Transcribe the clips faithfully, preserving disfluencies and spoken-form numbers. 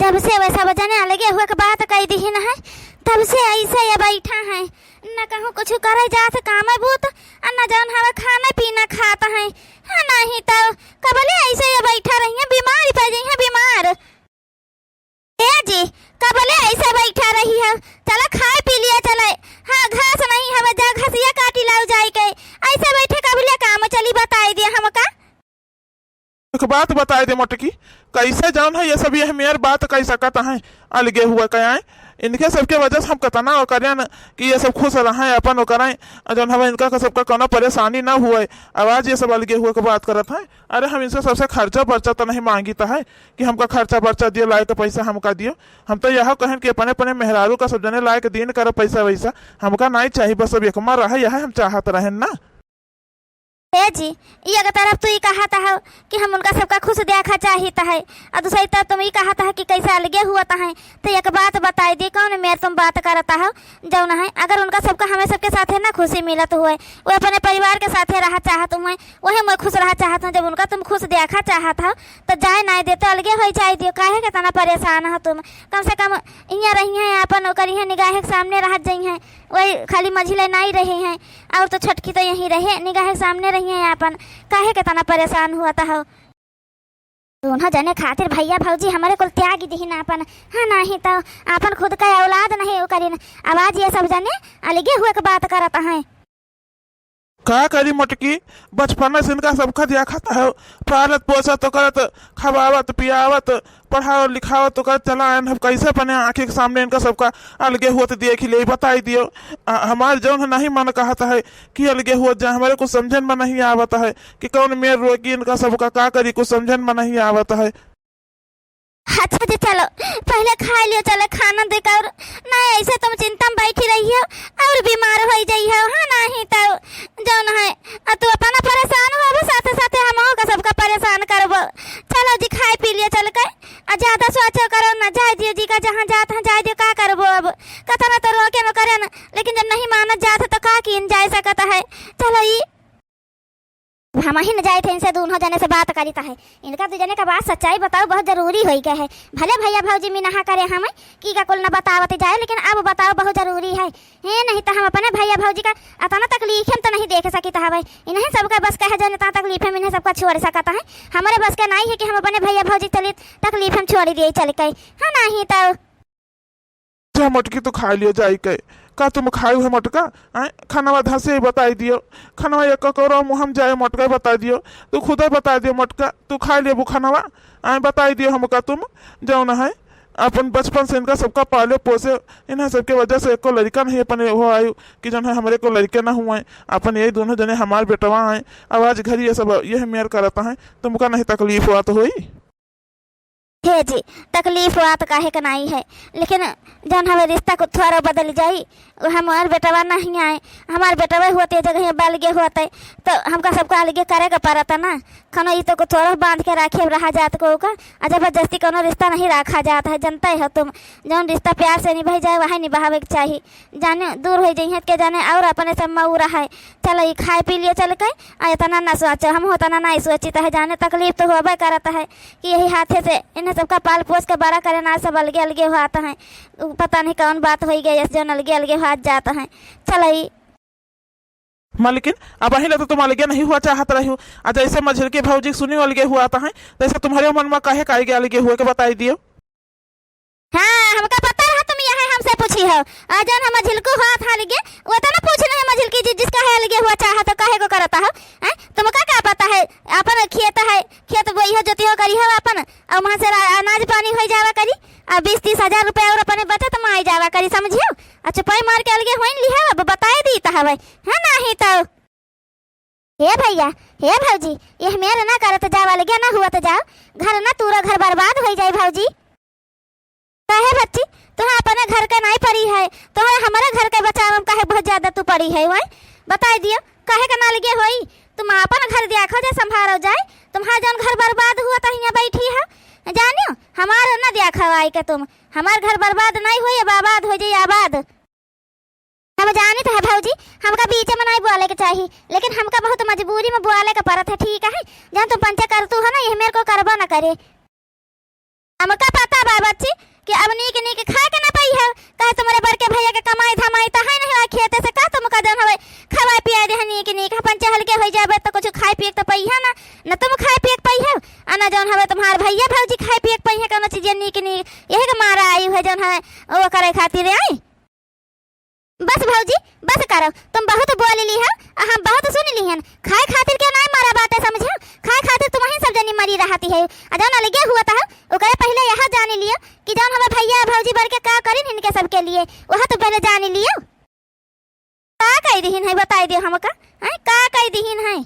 तब से वैसा वजन अलगे हुए के बात कही दिहिन है, तब से ऐसे ये बैठा है, न कहूँ कुछ करे जात काम बूत, आ न जौन हवे खाना पीना खात है। हाँ, नहीं तो कबले ऐसे ये बैठा रही है, बीमार पड़ गई है, बीमार। ए जी, कबले ऐसे बैठा रही है? चला खाए पी लिया चले। हाँ, घास नहीं हवे, जा घसिया काटी लाओ जाए के। ऐसे बैठे कबले काम चली, बताई दिया हमका। एक बात बताई दे मोटकी, कैसे जौन है ये सब ये मेर बात कह सकत हैं अलगे हुए के आए? इनके सबके वजह से हम कतना ओकरेन कि ये सब खुश रहें अपन ओकरें, जौन हमें इनका का सबका कोनो परेशानी ना हुए। अब आज ये सब अलगे हुए के बात करत हैं। अरे हम इनसे सबसे खर्चा बर्चा तो नहीं मांगित है कि हमका खर्चा बर्चा दियो, लाए के पैसा हमका दियो। हम तो यह कहें कि अपने अपने मेहरारू का सब जने लाए के दीन करो पैसा वैसा, हमका नहीं चाहिए, बस अब एक मार रहे, यह हम चाहत रहें ना। ए जी, ई एक तरफ तू ई कहत हव कि हम उनका सबका खुश देखा चाहित है, और दूसरी तरफ तुम ई कहत हव कि कैसे अलगे हुअत है। तो एक बात बताई दी, कौन मेर तुम बात करत हव? जौन है, अगर उनका सबका हमें सबके साथे ना खुशी मिलत हुए, वो अपने परिवार के साथे रहा चाहत हुए, वही में खुश रहा चाहत हूँ। जब उनका तुम खुश देखा चाहत हव, तो जाए ना दे, तो अलगे हो जाए दियो। काहे के तना परेशान हो तुम? कम से कम इहाँ रही हैं, अपन ओकर इहाँ निगाह के सामने रहत जई हैं, वही खाली मझिले नाई रहे हैं, और तो छोटकी तो यहीं रहे, निगाह के सामने रही हैं अपन, काहे के तना परेशान हुआ था हो? दोनों जने खातिर भैया भौजी हमरे कुल त्याग दिहिन आपन, हाँ, नाही तो आपन खुद का औलाद नहीं ओकरिन। अब आज ये सब जने अलगे हुए के बात करत हैं। का करी मोटकी, बचपन से इनका सबका देखत है, पालत पोसत ओकरत, खवावत पियावत, पढ़ावत लिखावत ओकरत चला आयन। अब कैसे अपने आँखी के सामने इनका सबका अलगे होत देखी ले, बताई दियो। आ, हमार जौन है नहीं मन कहत है कि अलगे होत जाए, हमरे कुछ समझन में नहीं आवत है कि कौन मेर रोकी इनका सबका, का करी, कुछ समझन में नहीं आवत है। अच्छा जी, चलो, पहले खाए लियो, चले खाना देख, और नहीं ऐसे तुम चिंता में बैठी रही हो और बीमार हो जाई हो, हाँ, नहीं तो जौन है, आ, तू अपना परेशान हो, अभी साथे साथे हम का सबका परेशान करबो। चलो जी, खाए पी लियो चल के, आ, ज्यादा सोचो करो ना, जाए दियो जी का जहाँ जात है, जाए दियो, का करबो अब, कतना तो रोके न करे न, लेकिन जब नहीं मानत जात है तो का किन जाए सकत है। चलो ई अब हमही न जाए थे इनसे, दोनों जने से बात करी त है। इनका दू जने का बात सच्चाई बताओ, बहुत जरूरी होई गए है। भले भैया भौजी में नहा करे हम कि का कुल न बतावत जाए, लेकिन अब बताओ बहुत जरूरी है। हे नहीं तो हम अपने भैया भौजी का अतना तकलीफ हम तो नहीं देख सकित हवे। इन्हें सबका बस कहे जो इतना तकलीफ हम इन्हें सबका छोड़ सकत है। हमारे बस का नहीं है कि हम अपने भैया भौजी चली तकलीफ हम छोड़ दिए चल के। हाँ नहीं तो जा मोटकी, तू खाए लियो जाई के। का तुम खाए है मोटका? आय, खानवा धसे बताई दियो। खानवा एक कौरा मुँह हम जाए मोटका बताई दियो। तू खुदे बताई दियो मोटका, तू खाए लेबू खानवा? आय, बताई दियो हमका तुम, जौन है अपन बचपन से इनका सबका पाले पोसे, इन्हें सबके वजह से एको लड़का नहीं अपने हो आयु कि जौन है हमरे को लड़के ना हुए। अपन यही दोनों जने हमार बेटवा आए। अब आज घर ये सब ये मेर करत हैं, तुमका नहीं तकलीफ हुआ तो होई? हे जी, तकलीफ हुआ तो काहे के नाई है, लेकिन जौन हवे रिश्ता को थोड़ा बदल जाई, वो हमार बेटवा नहीं आए, हमार बेटवा होते जगह अलगे होते, तो हमका सबका अलगे करे के पड़ता ना। खनो ई तो को थोड़ा बांध के राखे रहा जात को का, आ जबरदस्ती कोनो रिश्ता नहीं रखा जात है, जनते हो तुम। जौन रिश्ता प्यार से निभाई जाए, वही निभावे के चाही। जाने दूर हो जइहें के जाने और अपने सब मऊ रहे। चलो, ई खाए पी लिए चल के, आ इतना ना सोचो, हम उतना ना सोचित है, जाने तकलीफ तो होबे करत है कि यही हाथे से इन्हें सबका पाल पोस के बड़ा करे ना, सब अलगे अलगे होत हैं। उ पता नहीं कौन बात होई गई, जौन अलगे अलगे होत जात हैं। चलो, ई मालकिन, अब अही ले तो तुम अलगे नहीं हुआ चाहत रही हो। आ जैसे मझिलकी भौजी सुनी अलगे हुआ तो हैं, तैसे तुम्हारे मन में काहे का आइगे अलगे हुए के बताई दियो। हाँ, हमका पता रहा तुम यह हमसे पूछी हो। आ जौन हम मझिलकू हुआ था अलगे, वो तो ना पूछ नहीं मझिलकी जी, जिसका है अलगे हुआ चाहत हो, काहे को करता हो? हैं? तुमका का पता है? अपन खेत है, खेत बोई हो, जोती हो, करी हो अपन, और वहाँ से रा-, अनाज पानी हो जावा करी, और बीस तीस हजार रुपया और अपने बचत में आई जावा करी, समझियो? आ चुपाई मार के अलगे होइन लिहा, अब बताए दी त हवे, है ना? ही तो। हे भैया, हे भौजी, यह मेर ना करत जाओ, अलगे ना हुआ तो जाओ, घर ना तूरो, घर बर्बाद हो जाए भौजी। काहे बच्ची, तुहाँ अपने घर के नहीं पड़ी है, तुहाँ हमारे घर के बचाव में काहे बहुत ज्यादा तू पड़ी है, वही बताई दियो, काहे के ना अलगे होई? तुम अपन घर देखो जे संभारो जाए, तुम्हारा जौन घर बर्बाद हुआ तो हियाँ बैठी है, जानियो, हमार ना देखो आई के तुम, हमार घर बर्बाद नहीं होई, अब आबाद हो जाई, आबाद। हम जानित है भौजी, हमका बीच में नहीं बोले के चाही, लेकिन हमका बहुत मजबूरी में बोले के पड़त है, ठीक है? जहाँ तुम पंचे करतू हो ना, यह मेरे को करबो न करे। हमका पता बा बच्ची, वो करे खातिर आई। बस भौजी, बस करो, तुम बहुत बोल ली हो, आ हम बहुत सुन ली हन। खाए खातिर क्यों नाहीं मरा बाटे, समझो? खाए खातिर तुम ही सब जनी मरी रहती है। आ जौन अलगे हुआ था, ओकरे पहले यह जान लियो कि जौन हमें भैया भौजी बढ़ के का करिन इनके सबके लिए, वह तो पहले जान लियो। का कही दिहिन है, बताई दियो हमका, हैं? का कही दिहिन है?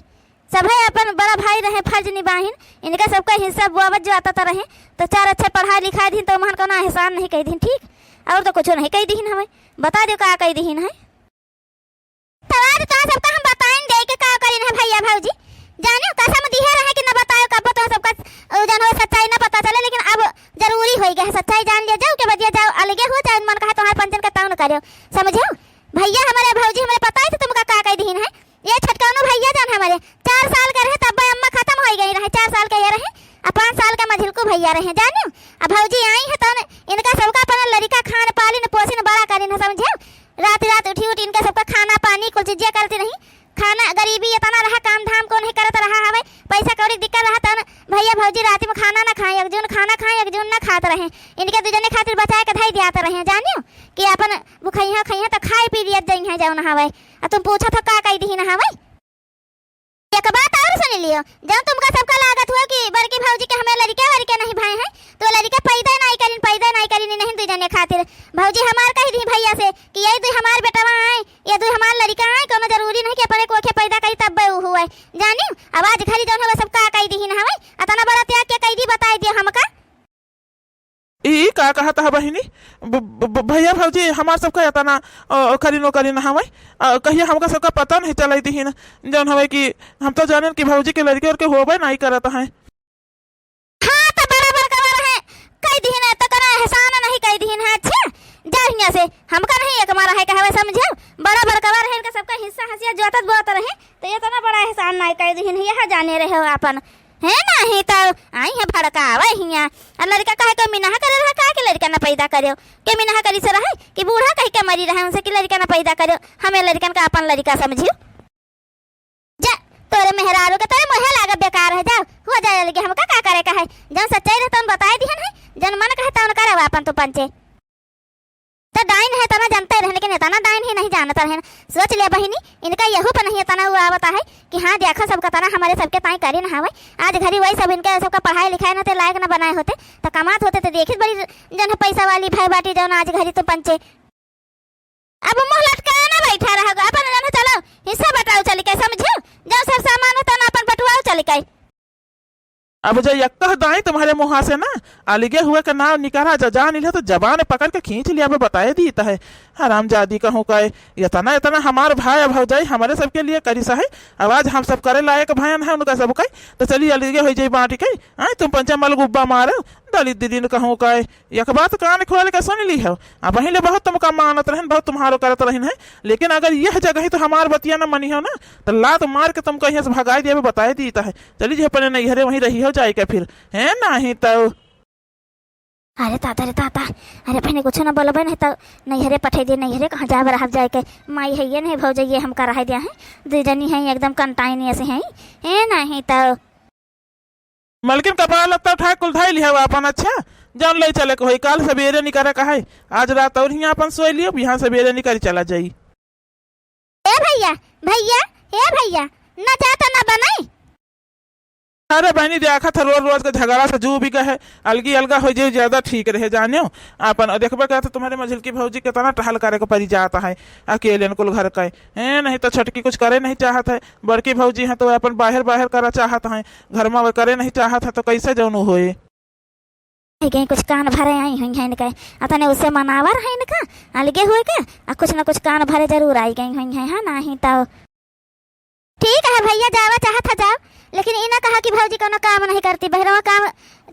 सभे अपन बड़ा भाई रहे, फर्ज निभाहिन, इनका सबका हिस्सा बुआवत जो आता रहे, तो चार अच्छे पढ़ाई लिखाई दिहिन, तो महन कोनो एहसान नहीं कही दिहिन, ठीक? और तो कुछ नहीं कही दिहिन हमें, बता दियो का कही दिहिन है। तो आज तो सबका हम बताइन दे के का करिन है भैया भौजी, जानियो कसम दिहे रहे कि न बतायो, कब तो सबका उ, जान हो सच्चाई न पता चले, लेकिन अब जरूरी होई गया है, सच्चाई जान लिया जाओ, के बदिया जाओ, अलगे हो जाओ, मन कहे तुम्हारे पंचन का तंग न करो, समझो? भैया हमारे, भौजी हमारे, पता है तो तुमका का कह दिहिन है? ये छोटकानो भैया जान हमारे चार साल के रहे, तब अम्मा खत्म हो गई रहे, चार साल के ये रहे, आ पाँच साल के मझिलकू भैया रहे, जानियो। अब भौजी आई है तो इनका सबका अपन लड़का खान पालिन पोसिन बड़ा करिन है, समझे? रात रात उठी उठी इनका सबका खाना पानी कुल चीजें करती रही। खाना गरीबी इतना रहा, काम धाम को नहीं करत रहा हवे, पैसा कौड़ी दिक्कत रहा, तन भैया भौजी रात में खाना ना खाए, एक जून खाना खाए, एक जून ना खात रहे। इनके दू जने खातिर बचाए के धई दियात रहे, जानियो कि अपन भुखइहा खइहा तो खाए पी लियत जइहा जौन हवे। आ तुम पूछत हो का कही दिहिन हवे? एक बात और सुन लियो, जौन तुमका सबका लागत हुआ कि बड़की भौजी के हमें लड़के वड़के नहीं भए हैं, तो लड़के पैदा नहीं करिन, पैदा नहीं करिन, नहीं दू जने खातिर। भौजी हमार कही दी भैया से कि ये दू हमार बेटवा आए, ये दू हमार लड़का आए, कोनो जरूरी नहीं कि अपने कोखे पैदा करी तब उ हुए। जानी, अब आज घरी जौन हवे सब का कही दिहिन हवे, अतना बड़ा त्याग के कही दी, बताई दियो हमका। ई का कहत ह बहिनी? ब-, ब-, ब-, भैया भौजी हमार सबका एतना, अ, करी नो करी ना हवे। अ, कहिया हमका सबका पता नहीं चलाई दिहिन, जौन हवे कि हम तो जानेन कि भौजी के लड़के उड़के होबे नहीं करत हैं। हाँ, तो बराबर कवर है, कही दिहिन है, तो करा एहसान नहीं कही दिहिन है। अच्छा, जा हियाँ से, हमका नहीं एक मारा है कहवे समझे, बराबर कवर है, इनका सबका हिस्सा हंसिया जोतत बोत रहे, तो ये तो ना बड़ा एहसान नहीं कही दिहिन है, यह जाने रहे हो अपन। है नहीं तो आई है भड़कावे हियाँ। आ लड़का कहे के मिनहा करे रहा, काहे के लड़का ना पैदा करियो? के मिनहा करी से रहे कि बूढ़ा कह के मरी रहे उनसे कि लड़का ना पैदा करियो। हमें लड़कन का अपन लड़का समझियो। जा, तोरे मेहरारू के तोरे मुँहे लागे बेकार है, जाओ, हो जाए लगे, हमका का करे का है? जौन सच्चाई रहे तौन बताए दिहन है, जौन मन कहे तौन करे अपन तो पंचे। त डाइन है तना जानते रहन, लेकिन इतना डाइन ही नहीं जानत रहन। सोच ले बहिनी, इनका यहू पर नहीं इतना उड़ावत है कि हाँ देखा सबका तना हमारे सबके ताई करी ना हवे। आज घरी वही सब इनके सबका पढ़ाई लिखाई ना ते लायक ना बनाए होते, त कमात होते त देखित बड़ी जौन है पैसा वाली भय बाटी जौन आज घरी तो पंचे। अब मुँह लटकाए ना बैठा रहोगे, अपन जौन है चलो हिस्सा बटाओ चल के, समझो? जौन सब सामान है तौन अपन बटुआओ चल के। अब जो यक्कह दाई तुम्हारे मुँहा से ना अलगे हुए का नाम निकाला, जो जान लिया तो जबान पकड़ के खींच लिया, अब बताए दीत है। हरामजादी कहूँ का, इतना, इतना हमार भाई भौजाई हमारे सबके लिए करिस है। अब आज हम सब करे लायक भयन है उनका सब का, तो चलिए अलगे हो जाई बाँटी के। आए तुम पंचा मलगुब्बा मारो, दलित दीदी ने कहूँ का, एक बात कान खोल के सुन ली हो। अब पहिले बहुत तुमका मानत रहन, बहुत तुम्हारो करत रहन है, लेकिन अगर यह जगह ही तो हमार बतिया न मनी हो ना, तो लात मार के तुमको यहाँ से भगाई दिया, बताए दीत है। चली जो अपने नैहरे वहीं रही हो जाए के फिर, है नहीं तो। अरे ताता रे ताता, अरे बहने कुछ ना बोलबे नहीं तो नैहरे पठाई दे, नैहरे कहाँ जाए रह जाए के, माई है ये नहीं भौजाई ये हमका रह दिया है, दू जनी है एकदम कंटाइन ऐसे हैं, है नहीं तो। मलकिन कपड़ा लत्ता उठाए कुल धाई लिया अपन, अच्छा जौन ले चले के होई, काल सवेरे निकरे का है, आज रात और हियाँ अपन सोई लियो, बिहान सवेरे निकल चला जाई। ए भैया, भैया, ए भैया, न जा तो न बनाई। अरे बहनी, देखा था रोज रोज के झगड़ा से जू भी गए, अलगी अलगा हो जाए, ज्यादा ठीक रहे, जानियो। अपन देखबे करत तुम्हारे मझिलकी भौजी कितना टहल करे के परी जात है, अकेले न कुल घर का है, नहीं तो छोटकी कुछ करे नहीं चाहत है, बड़की भौजी हैं तो अपन बाहर बाहर करा चाहत हैं, घर में वे करे नहीं चाहत है, तो कैसे जौन होए? आई गई, कुछ कान भरे आई हुई हैं इनके, अतने उसे मनावर है इनका, अलगे हुए के, आ कुछ न कुछ कान भरे जरूर आई गई हुई हैं, हाँ, नहीं तो। ठीक है भैया, जावा चाहत है जाओ, लेकिन ई ना कहा कि भौजी कोनो काम नहीं करती, बहरवा काम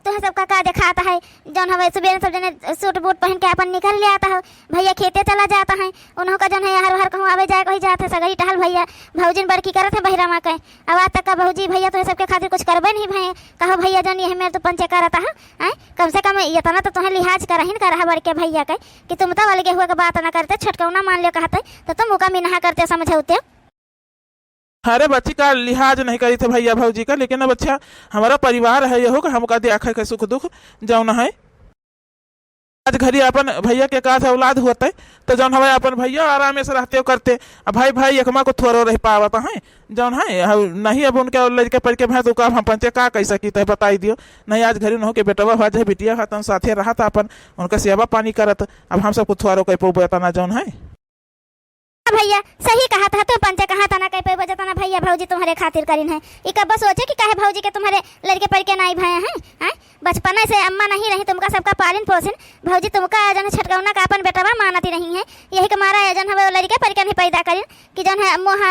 तुहे सबका का देखात है, जौन हवे सुबह सब जने सूट बूट पहन के अपन निकल ले आता हो, भैया खेते चला जाता है, उन्हों का जौन है हर हर कहूँ आवे जाए कही जात है, सगरी टहल भैया भौजिन बड़की करत है बहरवा के। अब आज तक का भौजी भैया तुहे सबके खातिर कुछ करबे नहीं भए, कहो भैया जौन ये मेरे तो पंचे करत है, आए कम से कम इतना तो तुहे लिहाज करहिन कर रहा बड़के भैया के, कि तुम तो अलगे हुए के बात ना करते, छोटकौना मान लियो कहते, तो तुम उका मिनहा करते समझौते। अरे बच्ची का लिहाज नहीं करी थे भैया भौजी का, लेकिन अब अच्छा हमारा परिवार है यहो का हमका देखा के सुख दुख जौन है। आज घरी अपन भइया के काज औलाद होते, तो जौन हवे अपन भइया आरामे से रहते करते। अब भाई, भाई एकमा को थोरो रह पावत हैं, जौन है, हम नहीं अब उनके लड़के पर के भाई, तो का हम पंचे का कह सकी, तो बताई दियो। नहीं, आज घरी उन्हों के बेटवा हुआ, चाहे बिटिया हुआ, तन साथे रहत अपन, उनका सेवा पानी करत, अब हम सब को थोरो कह पउबे तना जौन है। हाँ भइया, सही कहत ह तू पंचे, कहाँ तना कह पइबो जतना भइया भौजी तुम्हरे खातिर करिन है। ई कब्बो सोचे कि काहे भौजी के तुम्हरे लड़के पर के नाई भए हैं, हैं? बचपने से अम्मा नहीं रही, तुमका सबका पालिन पोसिन, भौजी तुमका जौन है छटकौना का अपन बेटवा मानती रही है। यही के मारा जौन हवे वो लड़के पर के नहीं पैदा करिन कि जौन है मोह,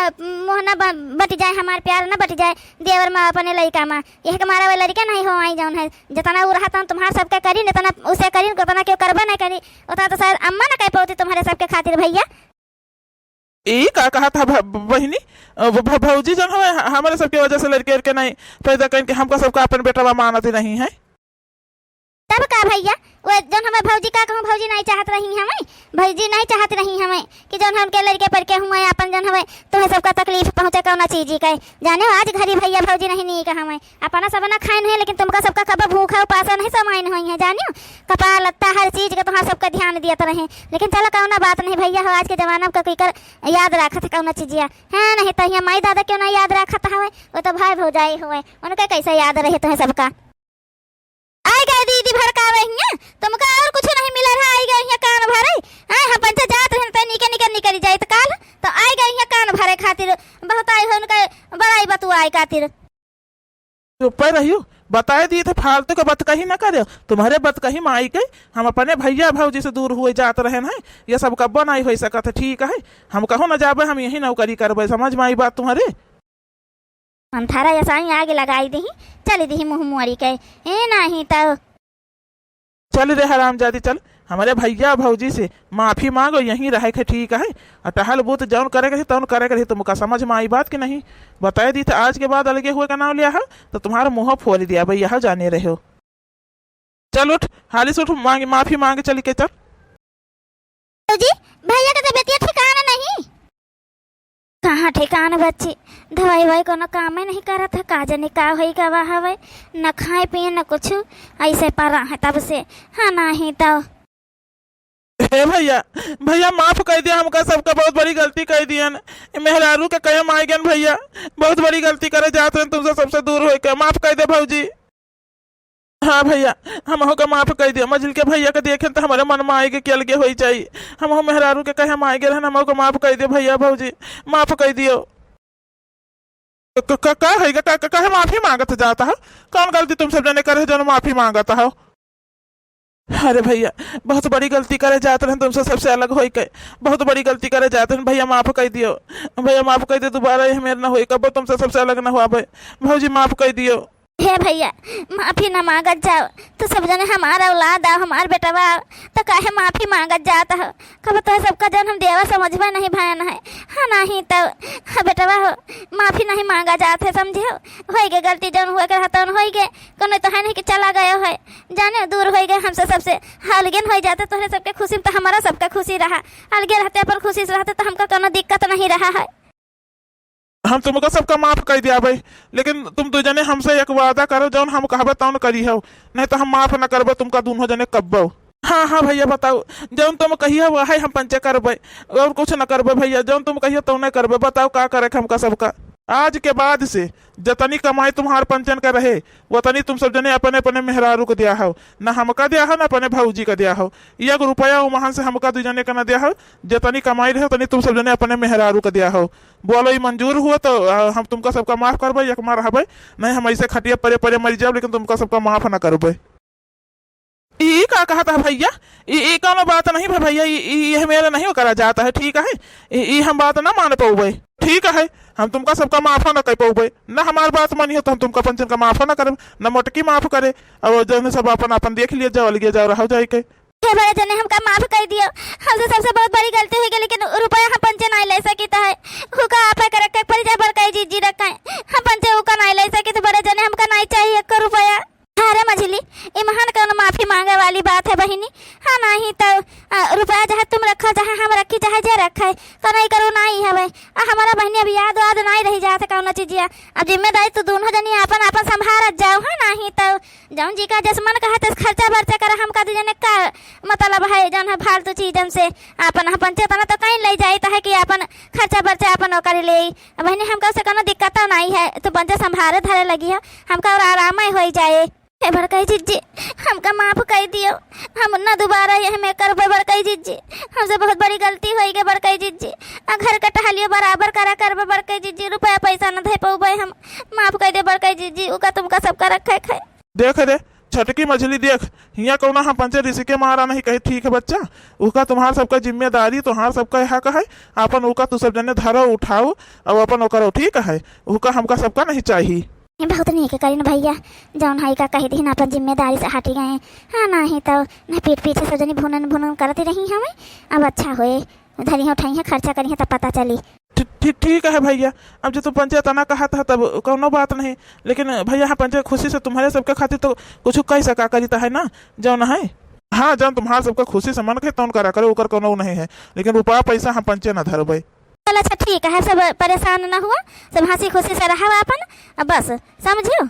मोह न ब-, बट जाए, हमार प्यार न बट जाए देवर माँ अपने लड़का माँ। यही के मारा वो लड़के नहीं हो आई जौन है, जतना उ रहा तन तुम्हार सबके करिन, इतना उसे करिन, उतना क्यों करबे नहीं करी, उतना तो शायद अम्मा न कह पौती तुम्हरे सबके खातिर भइया। ई का कहत ह भ-, बहिनी? अ, भ-, भ-, भौजी जौन हवे ह-, हमरे सबके वजह से लड़के उड़के नहीं पैदा करिन के हमका सबका अपन बेटवा मानत ही नहीं है। तब का भइया, वो जौन हमें भौजी का कहूँ, भौजी नहीं चाहत रही हमें, भौजी नहीं चाहत रही हमें कि जौन हमके लड़के पर के हुए अपन जौन हमें तुम्हें सबका तकलीफ पहुँचे कौना चीज के। जाने हो, आज घरी भइया भौजी नहीं नीक हमें, अपना सब ना खाइन है, लेकिन तुमका सबका कब भूखा उपासा नहीं समाइन होई है। जानियो, कपड़ा लत्ता हर चीज के तुम्हार सबका ध्यान दियत रहे, लेकिन चलो कौना बात नहीं भइया हो, आज के जमाना में कोई कर याद रखत है कौनो चीजिया, हाँ, नहीं तो हियाँ माई दादा क्यों ना याद रखत हवे, वो तो भाई भौजाई हवे, उनके कैसे याद रहे तुम्हें सबका। आई गए दीदी भड़कावे हियाँ, तुमका और कुछ नहीं मिले रहा, आई गए हियाँ कान भरे, हाँ, हम पंचे जात रहे तो निके निके निकल जाए तो काल, तो आई गए हियाँ कान भरे खातिर, बहुत आई हो उनके बड़ाई बतुआई खातिर। चुप्पे रहियो, बताए दिए थे, फालतू के बतकही न करे। तुम्हरे बतकही माई के, हम अपने भइया भौजी से दूर हुए जात रहेन है, ये सब कब्बो नहीं होइ सकत है, ठीक है? हम कहूँ न जाबे, हम यही नौकरी करबे, समझ में आई बात तुम्हरे? अंधारा जैसा ही आगे लगाई दही, चली दही मुँह मोड़ी के, ए नहीं तो। चल रे हरामजादी, चल, हमरे भइया भौजी से माफी माँगो, यहीं रहे के ठीक है। और टहल बूत जौन करे के रही, तौन करे के रही, तुमका समझ में आई बात कि नहीं? बताए दी थे, आज के बाद अलगे हुए का नाम लिया है, तो तुम्हारा मुँह फोड़ दिया भाई, यह जाने रहे हो। चल उठ, हाली से उठ, माँग, माफी माँग चली के चल। भौजी, भइया के तबियतिया ठिकाना नहीं। कहाँ ठिकान बच्ची, दवाई ववाई कोनो कामे नहीं करत है, का जाने का होई गवा हवे, न खाए पिए न कुछ, ऐसे परा है तब से। हाँ, नहीं तो। हे भइया, भइया माफ कर दिया हमका, सबका बहुत बड़ी गलती कर दियन। मेहरारू के कहे माई गन भइया, बहुत बड़ी गलती करे जात रहन, तुमसे सबसे दूर होई के, माफ कर दे भौजी। हाँ भइया, हमहू का माफ कर दियो। मझिल के भइया के देखेन त हमरे मन में आइगे कि अलगे होई जाई। हमहू मेहरारू के कहे हम आइगे रहन, हमहू का माफ कर दियो भइया भौजी, माफ कर दियो। क-, क-, का है ग? का, का, काहे माफी माँगत जात हो? कौन गलती तुम सब जने करे जौन माफी माँगत हो? अरे भइया, बहुत बड़ी गलती करे जात रहन तुमसे सबसे अलग होई के, बहुत बड़ी गलती करे जात रहन। भइया माफ कर दियो, भइया माफ कर दियो, दोबारा ये मेर ना होई, कबो तुमसे सबसे अलग ना हुआ भाई। भौजी माफ कर दियो। हे भइया, माफी ना माँगत जाओ, तो सब जने हमार औलाद आओ, हमार बेटवा आओ, तो काहे माफी माँगत जात हो? कब तो सबका जौन हम देवा समझबे नहीं भयन है, हाँ नहीं तो, हाँ बेटवा हो, माफी नहीं माँगा जात है, समझे हो? होई गे गलती, जौन हुए के रहा तौन होई गे, कोनो तो है नहीं कि चला गयो है, जाने दूर होई गे हमसे सबसे, अलगे होई जाते तोहरे सबके खुशी में तो हमारा सबका खुशी रहा, अलगे रहते अपन खुशी से रहते तो हमका कोनो दिक्कत नहीं रहा है। हम तुमका सबका माफ कर दिया भाई, लेकिन तुम दो जने हमसे एक वादा करो, जौन हम कहबे तौन करी हो, नहीं तो हम माफ न करबे तुमका दोनों जने कब्बो। हाँ, हाँ भइया बताओ, जौन तुम कहिए वही हम पंचे करबे, और कुछ न करबे भइया, जौन तुम कहिए तौने करबे। बताओ का करे के हमका सबका। आज के बाद से जतनी कमाई तुम्हार पंचन का रहे, वतनी तुम सब जने अपने अपने मेहरारू को दिया हो, न हमका दिया हो, न अपने भौजी का दिया हो। एक रुपया उमहन से हमका दू जने का न दिया हो, जतनी कमाई रहे, उतनी तुम सब जने अपने मेहरारू का दिया हो। बोलो, ई मंजूर हुआ तो, आ, हम तुमका सबका माफ करबे, एक मार रहबे, नहीं हम ऐसे खटिया परे परे मर जाब, लेकिन तुमका सबका माफ ना करबे। ई का कहत है भइया? ई, ई कौनो बात नहीं भा भइया, ई, ई, यह मेरे नहीं करा जात है, ठीक है? ई, ई हम बात ना मान पउबे, ठीक है? हम तुमका सबका माफ ना कर पउबे, ना हमार बात मानी हो तो हम तुमका पंचन का माफ ना करब, ना मोटकी माफ करे। अब जौन सब अपन अपन देख लिया जाओ, अलगे जाओ, रहो जाए के। हे बड़े जने, हमका माफ कर दियो, हमसे सबसे बहुत बड़ी गलती हुई गई, लेकिन रुपया हम पंचे नहीं ले सकित है, हुका आप करे के पड़ी जाए, बड़का जी जी रखा है, हम पंचे हुका नहीं ले सकित, बड़े जने हमका नहीं चाहिए एको रुपया। अरे मझिली, इमहन कौन माफी माँगे वाली बात है बहिनी? हाँ, नाहीं तउ, अ, रुपया चाहे तुम रखो, चाहे हम रखी, चाहे जे रखे, कौनो ई करो नाहीं हवे। अ, हमरा बहिनी अब याद वाद नाहीं रहि जात कौनो चीजिया। अब जिम्मेदारी तू दुनों जनी आपन आपन संभारत जाओ, हाँ, नाहीं तउ जौन जी का जस मन कहे तस खर्चा बर्चा करे, हमका दू जने का मतलब है जौन है फालतू चीजन से? आपन हम पंचे तना तो कहीं ले जाई, तहे कि आपन खर्चा बर्चा आपन ओकर ले। बहिनी, हमका उसे कौनो दिक्कत नाहीं है, तू पंचे संभारे धरे लगी है, हमका और आराम ही होई जाए। हे बड़कई जिज्जी, हमका माफ कई दियो, हम ना दोबारा यह में करबे बड़कई जिज्जी, हमसे बहुत बड़ी गलती होई गई बड़कई जिज्जी। आ घर के टहलियो बराबर करा करबे बड़कई जिज्जी, रुपया पैसा न धे पउबे हम, माफ कई दे बड़कई जिज्जी, उका तुमका सबका रखे खाए। देख रे छोटकी मझिली, देख, हियाँ कौनो हम पंचे रिसिके मारा नहीं कही, ठीक है बच्चा, उका तुम्हार सबका जिम्मेदारी, तुम्हार सबका हक है, आपन उका तू सब जने धरो उठाओ, अब अपन ओकरो, ठीक है, उका हमका सबका नहीं चाही। ये बहुत नीक करिन भइया, जौन है का कही दीन, अपन जिम्मेदारी से हटी गए। हाँ, नाहीं तउ न पीठ पीछे सब जनी भुनन भुनन करती रही हमें। अब अच्छा होए, धरी हो, उठाई है, खर्चा करी है, तब पता चली। ठी-, ठी-, ठीक है भइया, अब जो तू पंचे तना कहत है तब कौनो बात नहीं, लेकिन भइया, हाँ, पंचे खुशी से तुम्हारे सबके खातिर तो कुछ कह सका करी, त है ना, जौन है। हाँ, जौन तुम्हार सबका खुशी से मन कहे तौन करा करे, ओकर कौनो नहीं है, लेकिन रुपया पैसा हम पंचे ना धरबे। चल अच्छा ठीक है, सब परेशान न हुआ, सब हँसी खुशी से रहो आपन, बस समझियो।